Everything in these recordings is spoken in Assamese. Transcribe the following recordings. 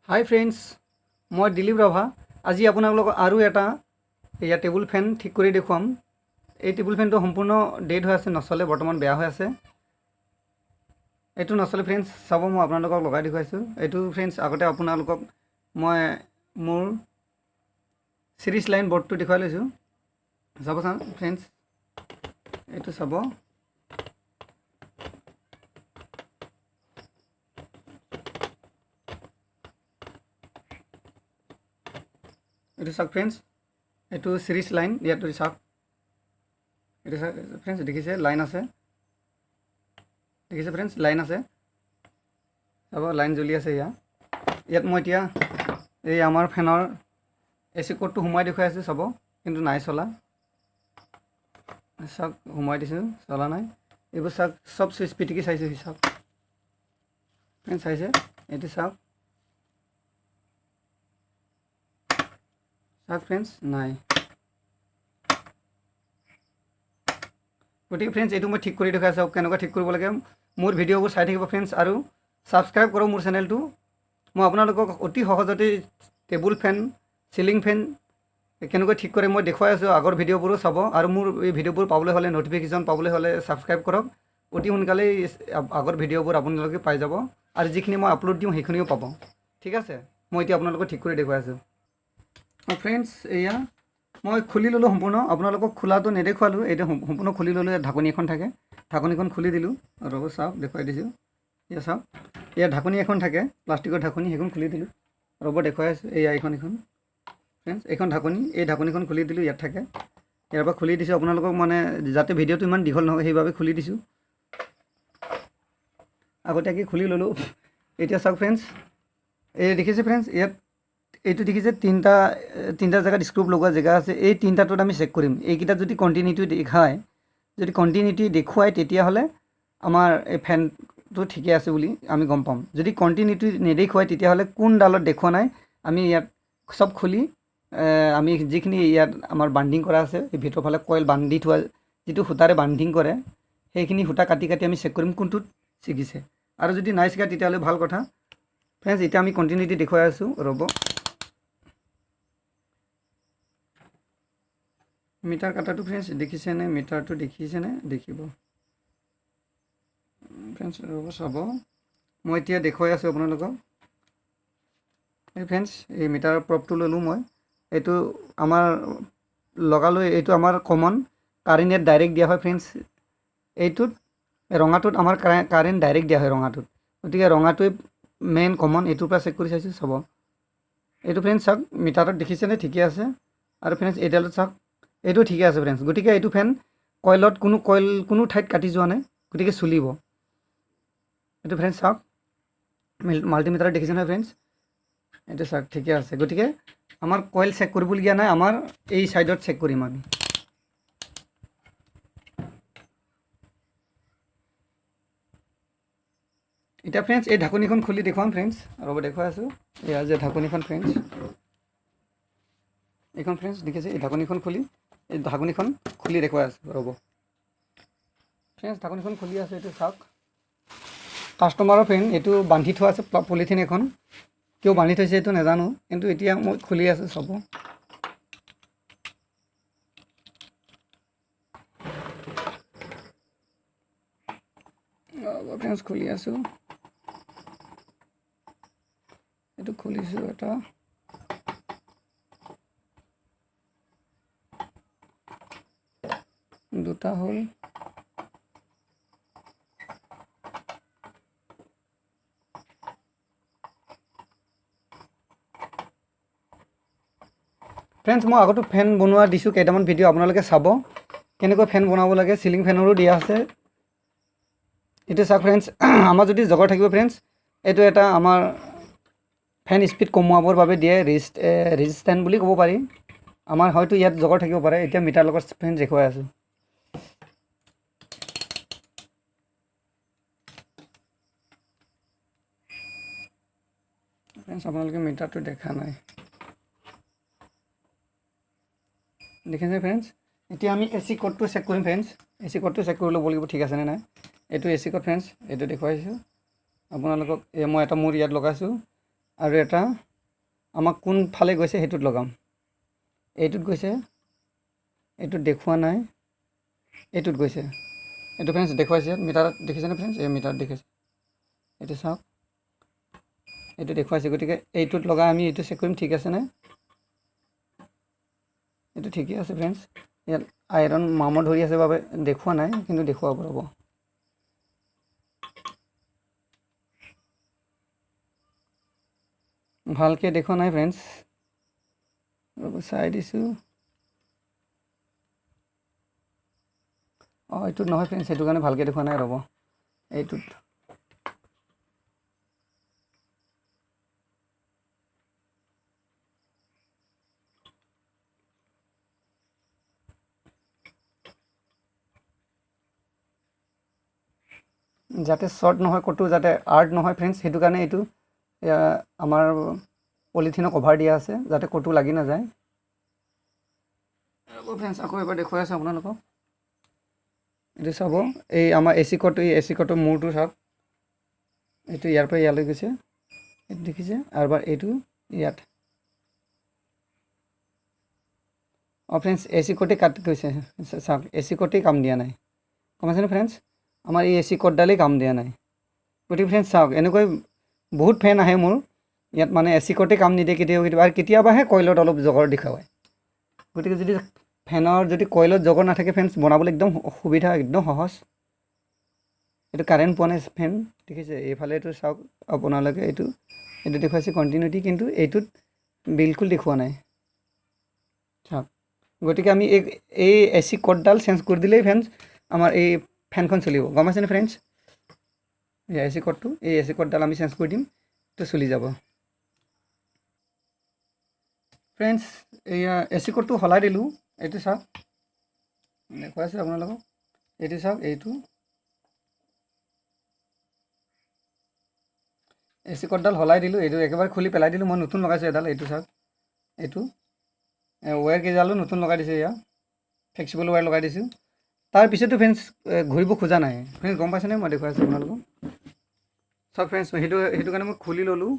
হাই ফ্ৰেণ্ডছ, মই দিলীপ ৰাভা। আজি আপোনালোকক আৰু এটা এয়া টেবুল ফেন ঠিক কৰি দেখুৱাম। এই টেবুল ফেনটো সম্পূৰ্ণ ডেড হৈ আছে, নচলে, বৰ্তমান বেয়া হৈ আছে। এইটো নচলে ফ্ৰেণ্ডছ, চাব মই আপোনালোকক লগাই দেখুৱাইছোঁ। এইটো ফ্ৰেণ্ডছ, আগতে আপোনালোকক মই মোৰ চিৰিজ লাইন বৰ্ডটো দেখুৱাই লৈছোঁ। চাব ফ্ৰেণ্ডছ, এইটো চাব। এইটো চাওক ফ্ৰেণ্ডছ, এইটো চিৰিজ লাইন, ইয়াত চাওক, এইটো চাওক ফ্ৰেণ্ডছ, দেখিছে লাইন আছে, দেখিছে ফ্ৰেণ্ডছ, লাইন আছে, চাব লাইন জ্বলি আছে। ইয়াত মই এতিয়া এই আমাৰ ফেনৰ এ চি ক'ডটো সোমাই দেখুৱাই আছোঁ, চাব, কিন্তু নাই চলা। চাওক সোমাই দিছোঁ, চলা নাই। এইবোৰ চাওক, চব চুইচ পিটিকি চাইছোঁ, চাওক ফ্ৰেণ্ডছ, চাইছে, এইটো চাওক, চাওক ফ্ৰেণ্ডছ, নাই। গতিকে ফ্ৰেণ্ডছ, এইটো মই ঠিক কৰি দেখুৱাই আছোঁ কেনেকুৱা ঠিক কৰিব লাগে। মোৰ ভিডিঅ'বোৰ চাই থাকিব ফ্ৰেণ্ডছ, আৰু ছাবস্ক্ৰাইব কৰক মোৰ চেনেলটো। মই আপোনালোকক অতি সহজতে টেবুল ফেন, চিলিং ফেন কেনেকৈ ঠিক কৰে মই দেখুৱাই আছোঁ। আগৰ ভিডিঅ'বোৰো চাব, আৰু মোৰ এই ভিডিঅ'বোৰ পাবলৈ হ'লে, ন'টিফিকেশ্যন পাবলৈ হ'লে ছাবস্ক্ৰাইব কৰক। অতি সোনকালেই আগৰ ভিডিঅ'বোৰ আপোনালোকে পাই যাব, আৰু যিখিনি মই আপলোড দিওঁ সেইখিনিও পাব। ঠিক আছে, মই এতিয়া আপোনালোকক ঠিক কৰি দেখুৱাই আছোঁ। ফ্ৰেণ্ডছ, এয়া মই খুলি ল'লোঁ সম্পূৰ্ণ, আপোনালোকক খোলাটো নেদেখুৱালোঁ। এইটো সম্পূৰ্ণ খুলি ল'লোঁ। ইয়াত ঢাকনি এখন থাকে, ঢাকনিখন খুলি দিলোঁ। ৰ'ব চাওক, দেখুৱাই দিছোঁ। এয়া চাওক, ইয়াত ঢাকনি এখন থাকে, প্লাষ্টিকৰ ঢাকনি, সেইখন খুলি দিলোঁ। ৰ'ব দেখুৱাই আছোঁ। এয়া এইখন ফ্ৰেণ্ডছ, এইখন ঢাকনি, এই ঢাকনিখন খুলি দিলোঁ, ইয়াত থাকে। ইয়াৰ পৰা খুলি দিছোঁ আপোনালোকক, মানে যাতে ভিডিঅ'টো ইমান দীঘল নহয় সেইবাবে খুলি দিছোঁ, আগতীয়াকৈ খুলি ল'লোঁ। এতিয়া চাওক ফ্ৰেণ্ডছ, এই দেখিছে ফ্ৰেণ্ডছ, ইয়াত এইটো দেখিছে, তিনিটা তিনিটা জেগাত স্ক্ৰুপ লগোৱা জেগা আছে। এই তিনিটাটোত আমি চেক কৰিম। এইকেইটাত যদি কণ্টিনিউটি দেখায়, যদি কণ্টিনিউটি দেখুৱায়, তেতিয়াহ'লে আমাৰ এই ফেনটো ঠিকে আছে বুলি আমি গম পাম। যদি কণ্টিনিউটি নেদেখুৱায়, তেতিয়াহ'লে কোনডালত দেখুওৱা নাই, আমি ইয়াত চব খুলি আমি যিখিনি ইয়াত আমাৰ বাণ্ডিং কৰা আছে, এই ভিতৰৰ ফালে কইল বান্ধি থোৱা যিটো সূতাৰে বাণ্ডিং কৰে, সেইখিনি সূতা কাটি কাটি আমি চেক কৰিম কোনটোত ছিগিছে। আৰু যদি নাই ছিগা, তেতিয়াহ'লে ভাল কথা। ফ্ৰেণ্ডছ, এতিয়া আমি কণ্টিনিউটি দেখুৱাই আছোঁ। ৰ'ব, মিটাৰ কাটাটো ফ্ৰেণ্ডছ দেখিছেনে? মিটাৰটো দেখিছেনে? দেখিব ফ্ৰেণ্ডছ, ৰ'ব চাব, মই এতিয়া দেখুৱাই আছোঁ আপোনালোকক। এই ফ্ৰেণ্ডছ, এই মিটাৰৰ প্ৰপটো ল'লোঁ মই, এইটো আমাৰ লগালোঁ। এইটো আমাৰ কমন কাৰেণ্ট ইয়াত ডাইৰেক্ট দিয়া হয় ফ্ৰেণ্ডছ। এইটোত ৰঙাটোত আমাৰ কাৰেণ্ট ডাইৰেক্ট দিয়া হয় ৰঙাটোত, গতিকে ৰঙাটোৱে মেইন কমন। এইটোৰ পৰা চেক কৰি চাইছোঁ, চাব। এইটো ফ্ৰেণ্ডছ চাওক, মিটাৰত দেখিছেনে? ঠিকে আছে। আৰু ফ্ৰেণ্ডছ, এইডালত চাওক, এইটো ঠিকে আছে ফ্ৰেণ্ডছ। গতিকে এইটো ফেন কইলত কোনো কইল কোনো ঠাইত কাটি যোৱা নাই, গতিকে চলিব। এইটো ফ্ৰেণ্ডছ চাওক, মাল্টিমিটাৰত দেখিছে নহয় ফ্ৰেণ্ডছ? এইটো চাওক, ঠিকে আছে। গতিকে আমাৰ কইল চেক কৰিবলগীয়া নাই, আমাৰ এই ছাইডত চেক কৰিম আমি। এতিয়া ফ্ৰেণ্ডছ, এই ঢাকনিখন খুলি দেখুৱাম ফ্ৰেণ্ডছ। ৰ'ব দেখুৱাই আছোঁ। এয়া যে ঢাকনিখন ফ্ৰেণ্ডছ, এইখন ফ্ৰেণ্ডছ দেখিছে, এই ঢাকনিখন খুলি, এই ঢাকনিখন খুলি দেখুৱাই আছোঁ। ৰ'ব ফ্ৰেণ্ডছ, ঢাকনিখন খুলি আছোঁ। এইটো চাওক, কাষ্টমাৰৰ ফেন, এইটো বান্ধি থোৱা আছে পলিথিন এখন, কিয় বান্ধি থৈছে এইটো নাজানো, কিন্তু এতিয়া মই খুলি আছোঁ, চাব। ফ্ৰেণ্ডছ, খুলি আছোঁ, এইটো খুলিছোঁ এটা। দুটা হ'ল। ফ্ৰেণ্ডছ, মই আগতো ফেন বনোৱা দিছোঁ কেইটামান ভিডিঅ', আপোনালোকে চাব কেনেকৈ ফেন বনাব লাগে। চিলিং ফেনৰো দিয়া আছে। এইটো চাওক ফ্ৰেণ্ডছ, আমাৰ যদি জগৰ থাকিব ফ্ৰেণ্ডছ, এইটো এটা আমাৰ ফেন স্পীড কমোৱাবৰ বাবে দিয়ে, ৰেজিষ্টেণ্ট বুলি ক'ব পাৰি। আমাৰ হয়তো ইয়াত জগৰ থাকিব পাৰে। এতিয়া মিটাৰ লগত ফ্ৰেণ্ডছ দেখুৱাই আছোঁ। ফ্ৰেণ্ডছ, আপোনালোকে মিটাৰটো দেখা নাই, দেখিছে ফ্ৰেণ্ডছ? এতিয়া আমি এ চি ক'ডটো চেক কৰিম ফ্ৰেণ্ডছ। এ চি ক'ডটো চেক কৰি ল'ব লাগিব ঠিক আছেনে নাই। এইটো এ চি ক'ড ফ্ৰেণ্ডছ, এইটো দেখুৱাইছোঁ আপোনালোকক। এই মই এটা মোৰ ইয়াত লগাইছোঁ। আৰু এটা আমাক কোনফালে গৈছে সেইটোত লগাম। এইটোত গৈছে, এইটোত দেখুওৱা নাই, এইটোত গৈছে। এইটো ফ্ৰেণ্ডছ দেখুৱাইছে, মিটাৰত দেখিছেনে ফ্ৰেণ্ডছ? এই মিটাৰত দেখিছে, এইটো চাওক, এইটো দেখুৱাইছে। গতিকে এইটোত লগাই আমি এইটো চেক কৰিম ঠিক আছেনে। এইটো ঠিকেই আছে ফ্ৰেণ্ডছ। ইয়াত আইৰণ মামৰ ধৰি আছে বাবে দেখুওৱা নাই, কিন্তু দেখুৱাব ৰ'ব। ভালকৈ দেখুওৱা নাই ফ্ৰেণ্ডছ, ৰ'ব চাই দিছোঁ। অঁ, এইটোত নহয় ফ্ৰেণ্ডছ, সেইটো কাৰণে ভালকৈ দেখুওৱা নাই, ৰ'ব এইটোত। যাতে শ্বৰ্ট নহয় ক'তো, যাতে আৰ্ট নহয় ফ্ৰেণ্ডছ, সেইটো কাৰণে এইটো আমাৰ পলিথিনৰ কভাৰ দিয়া আছে, যাতে ক'তো লাগি নাযায়। ৰ'ব ফ্ৰেণ্ডছ, আকৌ এবাৰ দেখুৱাই আছোঁ আপোনালোকক। এইটো চাব, এই আমাৰ এ চি কৰ্ডটো, এই এ চি কৰ্ডটোৰ মূৰটো চাওক, এইটো ইয়াৰ পৰা ইয়ালৈ গৈছে, এইটো দেখিছে। আৰু এবাৰ এইটো ইয়াত। অঁ ফ্ৰেণ্ডছ, এ চি কৰ্ডেই কাট গৈছে, চাওক, এ চি কৰ্ডেই কাম দিয়া নাই, গম পাইছেনে ফ্ৰেণ্ডছ? আমাৰ এই এ চি কৰ্ডডালেই কাম দিয়া নাই। গতিকে ফ্ৰেণ্ডছ চাওক, এনেকৈ বহুত ফেন আহে মোৰ ইয়াত, মানে এ চি কৰ্ডেই কাম নিদিয়ে কেতিয়াবা কেতিয়াবা, আৰু কেতিয়াবাহে কইলত অলপ জগৰ দেখুৱায়। গতিকে যদি ফেনৰ যদি কইলত জগৰ নাথাকে ফ্ৰেণ্ডছ, বনাবলৈ একদম সুবিধা, একদম সহজ। এইটো কাৰেণ্ট পোৱা নাই ফেন, দেখিছে? এইফালে এইটো চাওক আপোনালোকে, এইটো দেখুৱাইছে কণ্টিনিউটি, কিন্তু এইটোত বিলকুল দেখুওৱা নাই, চাওক। গতিকে আমি এই এ চি কৰ্ডডাল চেঞ্জ কৰি দিলেই ফ্ৰেণ্ডছ আমাৰ এই ফেনখন চলিব, গম পাইছেনে ফ্ৰেণ্ডছ? এই এ চি কৰ্ডটো, এই এ চি কৰ্ডডাল আমি চেঞ্জ কৰি দিম, তো চলি যাব ফ্ৰেণ্ডছ। এইয়া এ চি কৰ্ডটো সলাই দিলোঁ, এইটো চাওক, দেখুৱাইছোঁ আপোনালোকক। এইটো চাওক, এইটো এ চি কৰ্ডডাল সলাই দিলোঁ, এইটো একেবাৰে খুলি পেলাই দিলোঁ, মই নতুন লগাইছোঁ এডাল। এইটো চাওক, এইটো ৱেৰ কেইডালো নতুন লগাই দিছোঁ, এয়া ফ্লেক্সিবল ৱেৰ লগাই দিছোঁ। তাৰপিছতো ফ্ৰেণ্ডছ ঘূৰিব খোজা নাই ফ্ৰেণ্ডছ, গম পাইছেনে? মই দেখুৱাই আছোঁ আপোনালোকক। চাওক ফ্ৰেণ্ডছ, সেইটো কাৰণে মই খুলি ল'লোঁ,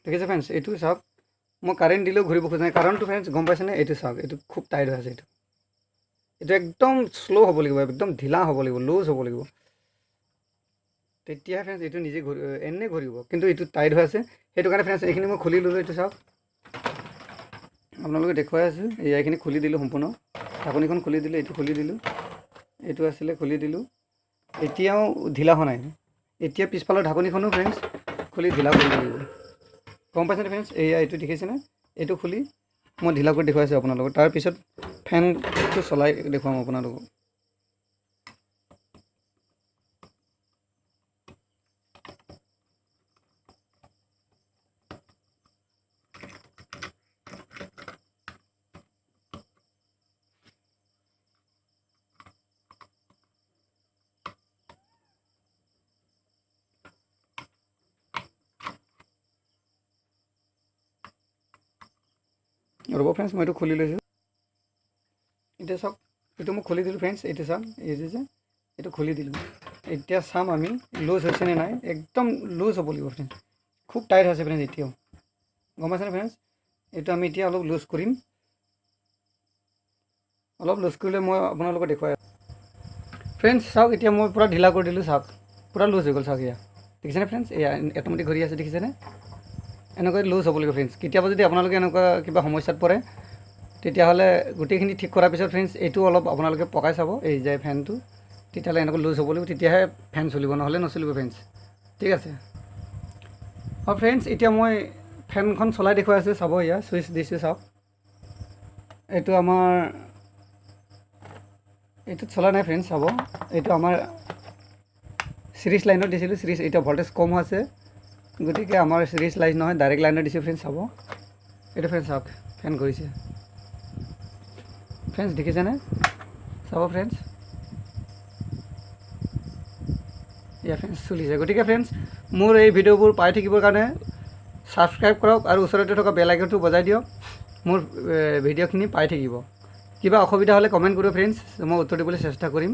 দেখিছে ফ্ৰেণ্ডছ? এইটো চাওক, মই কাৰেণ্ট দিলেও ঘূৰিব খোজা নাই, কাৰণটো ফ্ৰেণ্ডছ গম পাইছেনে? এইটো চাওক, এইটো খুব টাইট হৈ আছে, এইটো একদম শ্ল' হ'ব লাগিব, একদম ঢিলা হ'ব লাগিব, লুজ হ'ব লাগিব, তেতিয়াহে ফ্ৰেণ্ডছ এইটো নিজে এনেই ঘূৰিব। কিন্তু এইটো টাইট হৈ আছে, সেইটো কাৰণে ফ্ৰেণ্ডছ এইখিনি মই খুলি ল'লোঁ। এইটো চাওক, আপোনালোকে দেখুৱাই আছোঁ, এইখিনি খুলি দিলোঁ, সম্পূৰ্ণ ঢাকনিখন খুলি দিলোঁ, এইটো খুলি দিলোঁ, এইটো আছিলে খুলি দিলোঁ। এতিয়াও ঢিলা হোৱা নাই। এতিয়া পিছফালৰ ঢাকনিখনো ফ্ৰেণ্ডছ খুলি ঢিলা কৰিব লাগিব, গম পাইছেনে ফ্ৰেণ্ডছ? এইয়া এইটো দেখিছেনে? এইটো খুলি মই ঢিলা কৰি দেখুৱাইছোঁ আপোনালোকক। তাৰপিছত ফেনটো চলাই দেখুৱাম আপোনালোকক। ৰ'ব ফ্ৰেণ্ডছ, মই এইটো খুলি লৈছোঁ। এতিয়া চাওক, এইটো মই খুলি দিলোঁ ফ্ৰেণ্ডছ। এইটো চাওক, এইটো যে এইটো খুলি দিলোঁ। এতিয়া চাম আমি লুজ হৈছেনে নাই। একদম লুজ হ'ব লাগিব ফ্ৰেণ্ডছ, খুব টাইট হৈছে ফ্ৰেণ্ডছ এতিয়াও, গম পাইছেনে ফ্ৰেণ্ডছ? এইটো আমি এতিয়া অলপ লুজ কৰিম। অলপ লুজ কৰিলে মই আপোনালোকক দেখুৱাই ফ্ৰেণ্ডছ। চাওক, এতিয়া মই পূৰা ঢিলা কৰি দিলোঁ, চাওক পূৰা লুজ হৈ গ'ল। চাওক, এয়া দেখিছেনে ফ্ৰেণ্ডছ? এয়া অট'মেটিক ঘূৰি আছে, দেখিছেনে? এনেকৈ লুজ হ'ব লাগিব ফ্ৰেণ্ডছ। কেতিয়াবা যদি আপোনালোকে এনেকুৱা কিবা সমস্যাত পৰে, তেতিয়াহ'লে গোটেইখিনি ঠিক কৰাৰ পিছত ফ্ৰেণ্ডছ এইটো অলপ আপোনালোকে পকাই চাব, এই যে ফেনটো, তেতিয়াহ'লে এনেকৈ লুজ হ'ব লাগিব, তেতিয়াহে ফেন চলিব, নহ'লে নচলিব ফ্ৰেণ্ডছ। ঠিক আছে। অঁ ফ্ৰেণ্ডছ, এতিয়া মই ফেনখন চলাই দেখুৱাই আছোঁ, চাব, এয়া ছুইচ দিছোঁ, চাওক। এইটো আমাৰ এইটোত চলা নাই ফ্ৰেণ্ডছ, চাব। এইটো আমাৰ চিৰিজ লাইনত দিছিলোঁ, চিৰিজ এতিয়া ভল্টেজ কম আছে, গতিকে আমাৰ চিৰিজ লাইন নহয়, ডাইৰেক্ট লাইনত দিছোঁ ফ্ৰেণ্ডছ, চাব। এইটো ফ্ৰেণ্ডছ চাওক, ফেন ঘূৰিছে ফ্ৰেণ্ডছ, দেখিছেনে? চাব ফ্ৰেণ্ডছ, এয়া ফ্ৰেণ্ডছ চলিছে। গতিকে ফ্ৰেণ্ডছ, মোৰ এই ভিডিঅ'বোৰ পাই থাকিবৰ কাৰণে ছাবস্ক্ৰাইব কৰক আৰু ওচৰতে থকা বেল আইকনটো বজাই দিয়ক, মোৰ ভিডিঅ'খিনি পাই থাকিব। কিবা অসুবিধা হ'লে কমেণ্ট কৰিব ফ্ৰেণ্ডছ, মই উত্তৰ দিবলৈ চেষ্টা কৰিম।